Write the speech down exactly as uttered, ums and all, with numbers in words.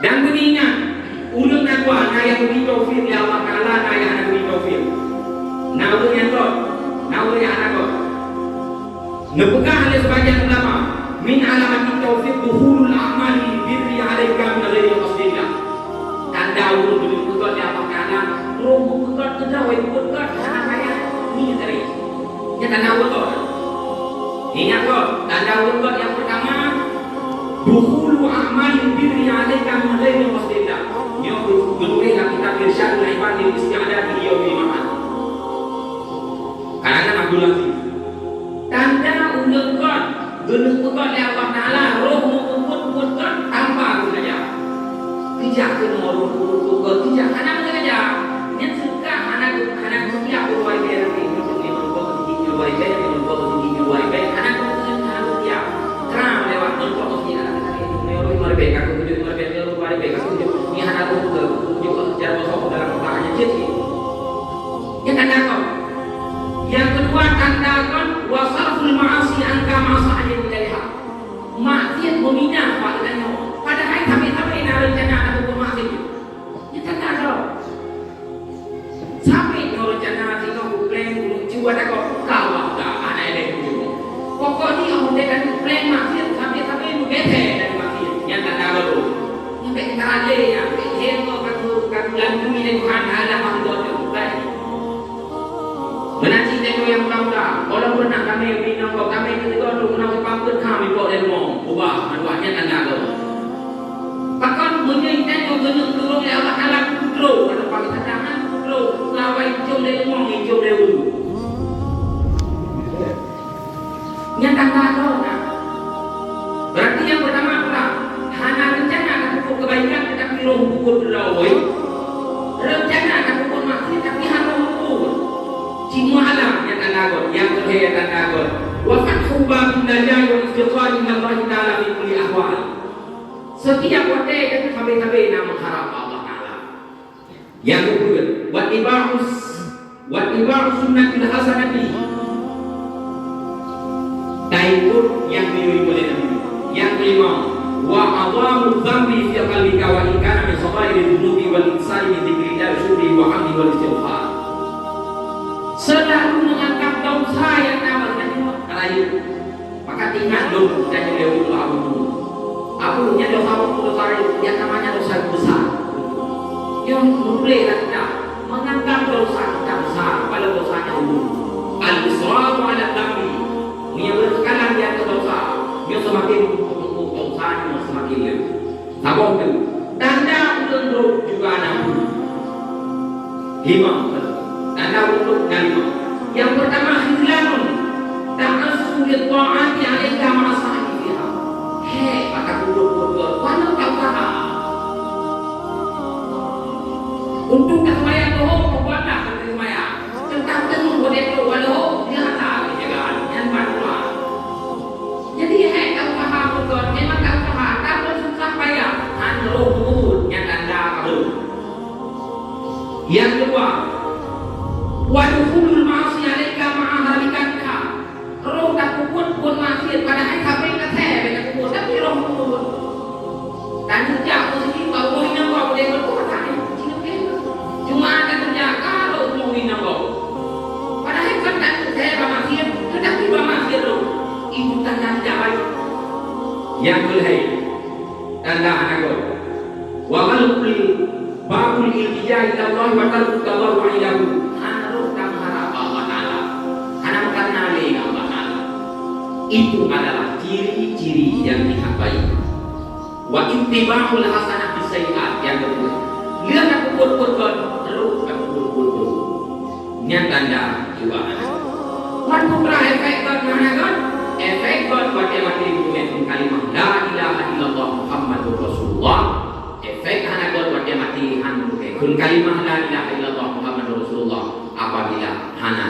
Dan beuingat, ureuëng na dua, na nyang geubri taufik lé Allah Taala, na nyang hana geubri taufik. Na ureuëng nyang göt, na ureuëng nyang hana göt. Neupeugah lé seubagian ulama, "Min alamati taufik dukhulul a'malil birri 'alaika min ghairi qasdillah." Tanda ureuëng geubri taufik lé Allah Taala, roh meupeugöt keudroe, meupeugöt hana payah ni tadi. Nyan tanda ureuëng göt. Ingat göt, tanda ureuëng göt nyang peurtama, dukhulu a'malil birri 'alaika min ghairi qasdillah. Nyoe geutuléh lam kitab Irsyadul Ibad lil Isti'dad li Yaumil Ma'ad. Karangan Abdul Aziz. Tanda ureuëng göt, geuneuk peugöt lé Allah Taala, roh meupeugöt-peugöt göt tanpa sengaja. Keujak keunoe roh meupeugöt-peugöt göt, keujak hana sengaja. Nyan seuka hana, hana geutiap ureuëng ribée, nyoe ureuëng ribée, nyoe ureuëng ribée, hana geutiap. Kram lewat, nyoe ureuëng ribée, ka geujok ureuëng ribée, nyoe ureuëng ribée, ka geujok, nyan hana geujok, geujok jaroe soe dalam otak hana cit. Nyan tanda kon. Nyang keudua tanda kon, wa sarful ma'asi 'anka ma sa'aita ilaiha. Maksiat meuminah bak geutanyoe. Padahai sabe-sabe na reuncana tapeubuet maksiat. Nyan tanda kon. Sabe nyoe reuncana singoh kupleng, kucuba takot, ka Allah Taala hana ilée kucuba. Pokok jih 'oh teuka kupleng maksiat, sabe-sabe meugeusé dari maksiat. Nyan tanda kon. Nyan bèk teuka lé, nyan bèk lé, nyoe ka tu, ka tu lantui lé Tuhan, alah, Allah Taala. Meunan cit lé nyoe nyang muda-muda, ulôn pernah tamé u inong gob, tamé keu sigoe trok meunan u Pampeuet, ka mipok lé rumoh, ubah, meunan nyan tanda gob. Pakon meunyoe geutanyoe geuneuk tulông lé Allah Taala, kudroe, atau pakai tantangan, kudroe, pegawai jom lé rumoh, jom lé ureueng. Nyan tanda droe na. Berarti nyang pertama adalah hana rencana tapeubuet keubaikan, tetapi roh meubuet lawai. Rencana tapeubuet maksiat, tapi hana meubuet. Cit meualam nyang tanda gob, nyang keu lhèe tanda gob. Wa fathu babin najati wal istiqamah ila Allah Taala fi kulli ahwal. Setiap watèe dan sabe-sabe na meuharap Allah Taala. Nyang keupeuet, wattiba'us, wattiba'us sunnatil hasanati. Taikot nyang geuyue lé Nabi. Nyang kelima, wa adhamu dzambi fi qalbika wa in kana min saghairidz dzunubi wal iksari min dzikrillah wa syukri wa hamdi wal istighfar. Selalu menganggap dosa yang nama tadi rayeuk. Maka ingat lom, dan yang lewat Abu Abu nyan dosa, dosa yang namanya dosa besar. Yang mulai kita menganggap dosa kita besar, padahal dosanya umum. Al-israru ala dzambi, yang berkekalan di atas dosa, dia semakin menumpuk-numpuk dosanya semakin lewat. Saboh teuk, tanda ureueng droe juga na peue. Limong teuk, tanda ureueng droe na limong. Nyang peurtama, khizlanun ta'assu li ta'ati 'alaika ma'a sahibiha. Hék, mata peubuet-peubuet, walau tak usaha. Untuk tak sembahyang leuhô, peubuatlah tak sembahyang. Teuntang teungoh budek leuhô, dia hana lagèe jagaan, nyan ban keuluwa. Jadi, hai, ka usaha beutôi, memang ka usaha, tapi susah payah, han roh meubuet nyang tanda kabeuet. Nyang keudua, wa dukhulul ma'asi 'alaika ma'a harikatika. Roh tapeubuet-buet maksiat, padahai sabe ka thèe bèk tapeubuet, tapi roh meubuet. Taneuk jak keu sini, bak rumoh inong gob, udeb beutôi masa nyoe. Cuma taneuk jak ka rot rumoh inong gob. Padahai kon taneuk thèe bak maksiat, tetapi bak maksiat rot. Itu tanda tidak baik. Nyang keulhèe, tanda hana gob. Wa ghallaqul babul iltija ila Allah wa tarku tadarru ilahu. Hana rot tameuharap bak Allah Taala. Hana meukareuna lé Allah Taala. Itu adalah ciri-ciri yang tidak baik. Wa ittiba'ul hasanati sayyi'at, nyang keudua. Lheueh tapeubuet-buet kon, lheueh tapeubuet-buet kon. Nyan tanda juga. Wan putra efek kon mana kon? Efek kon watèe maté meutuléh kheun kalimah la ilaha illallah Muhammadur Rasulullah. Efek hana kon watèe maté han meutuléh kheun kalimah la ilaha illallah Muhammadur Rasulullah apabila hana